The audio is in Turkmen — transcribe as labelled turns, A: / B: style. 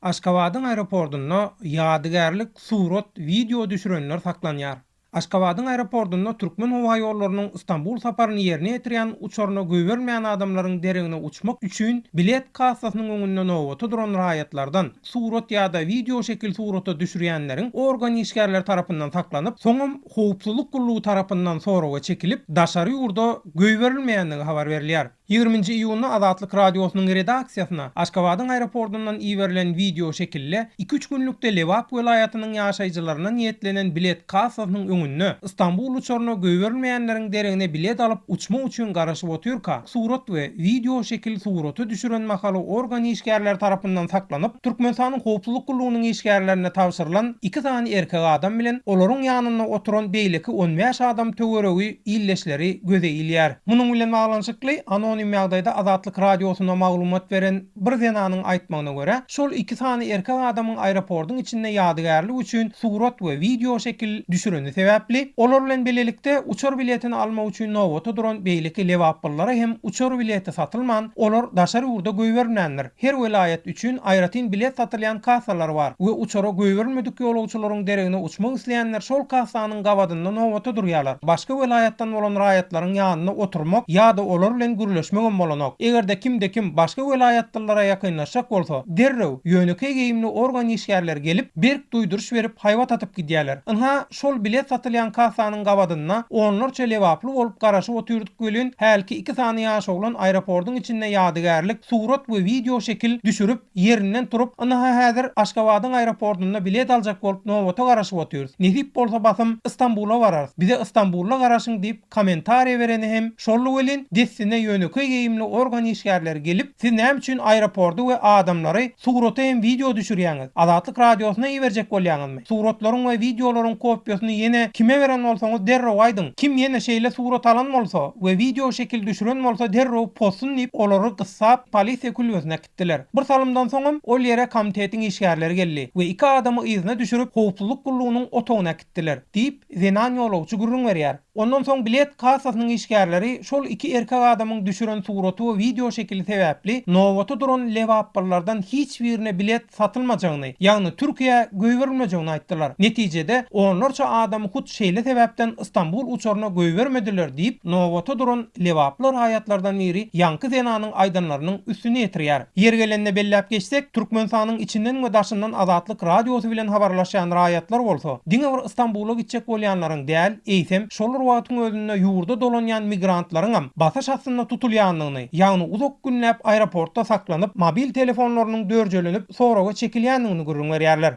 A: Aşgabadyň aeroportunda ýadygärlik surat, wideo düşürenler saklanýar. Aşgabadyň aeroportunda Türkmenhowaýollarynyň Stambul saparyny ýerine ýetirýän uçaryna goýberilmeýän adamlaryň deregine uçmak üçin bilet kassasynyň öňünde nobata duran raýatlardan surat ýa-da wideo şekil surata düşürýänleriň organ işgärleri tarapyndan saklanyp, soňam howpsuzlyk gullugy tarapyndan soraga çekilip, daşary ýurda goýberilmeýändigi habar berilýär. Ýigriminji iýunda Azatlyk Radiosynyň redaksiýasyna Aşgabadyň aeroportyndan iberilen wideo şekilde iki-üç günlükde Lebap welaýatynyň ýaşaýjylaryna niýetlenen bilet kassasynyň öňünde Stambul uçaryna goýberilmeýänleriň deregine bilet alyp uçmak üçin garaşyp otyrka surat we wideo şekil surata düşüren mahaly organ işgärleri tarapyndan saklanyp Türkmenistanyň Howpsuzlyk gullugynyň işgärlerine tabşyrylan iki sany erkek adam bilen olaryň ýanynda oturan beýleki on bäş adam töweregi ildeşleri göze ilýär. Munuň bilen baglanyşykly, anonim ýagdaýda Azatlyk Radiosyna maglumat beren bir zenanyň aýtmagyna görä, şol iki sany erkek adamyň aeroportyň içinde ýadygärlik üçin surat we wideo şekil düşüreni sebäpli, olar bilen bilelikde uçar biletini almak üçin nobata duran beýleki lebaplylara hem uçar bileti satylman, olar daşary ýurda goýberilmändir. Her welaýat üçin aýratyn bilet satylýan kassalar bar we uçara goýberilmedik ýolagçylaryň deregine uçmak isleýänler şol kassanyň gabadynda nobata durýarlar. Başga welaýatdan bolan raýatlaryň ýanynda oturmak ýa-da olar bilen gürleşmegem bolanok. Eger-de kimde-kim başga welaýatlylara ýakynlaşjak bolsa, derrew ýönekeý geýimli organ işgärleri gelip, berk duýduryş berip, haýbat atyp gidýärler. Ynha, şol bilet satylýan kassanyň gabadynda onlarça lebaply bolup garaşyp otyrdyk welin, hälki iki sany ýaş oglan aeroportyň içinde ýadygärlik surat we wideo şekil düşürip, ýerinden turup, ynha häzir Aşgabadyň aeroportynda bilet aljak bolup nobata garaşyp otyrys. Nesip bolsa basym Stambula bararys. Bize Stambulda garaşyň diýip kommentariýa bereni hem şoldy welin, dessine ýönekeý geýimli organ işgärleri gelip, Siz näme üçin aeropordy we adamlary surata hem wideo düşürýäňiz? Azatlyk Radiosyna iberjek bolýaňyzmy? Suratlaryň we wideolaryň kopiýasyny ýene kime beren bolsaňyz derrew aýdyň. Kim ýene şeýle surat alan bolsa we wideo şekil düşüren bolsa derrew pozsun diýip olary gyssap polisiýa külbesine äkitdiler. Bir salymdan soňam ol ýere komitetiň işgärleri geldi we iki adamy yzyna düşürip howpsuzlyk gullugynyň otagyna äkitdiler diýip zenan ýolagçy gürrüň berýär. Ondan soň bilet kassasynyň işgärleri şol iki erkek adamyň düşüren suraty we wideo şekili sebäpli nobata duran lebaplylardan hiç birine bilet satylmajagyny, ýagny Türkiýä goýberilmejegini aýtdylar. Netijede, onlarça adamy hut şeýle sebäpden Stambul uçaryna goýbermediler diýip, nobata duran lebaply raýatlardan biri ýaňky zenanyň aýdanlarynyň üstüni ýetirýär. Ýeri gelende belläp geçsek, Türkmenistanyň içinden we daşyndan Azatlyk Radiosy bilen habarlaşýan raýatlar bolsa, diňe bir Stambula gitjek bolýanlaryň däl, eýsem, şol bir wagtyň özünde ýurda dolanýan migrantlaryňam basyş astynda tutulýandygyny, ýagny uzak günläp aeroportda saklanyp, mobil telefonlarynyň dörjelenip, soraga çekilýändigini gürrüň berýärler.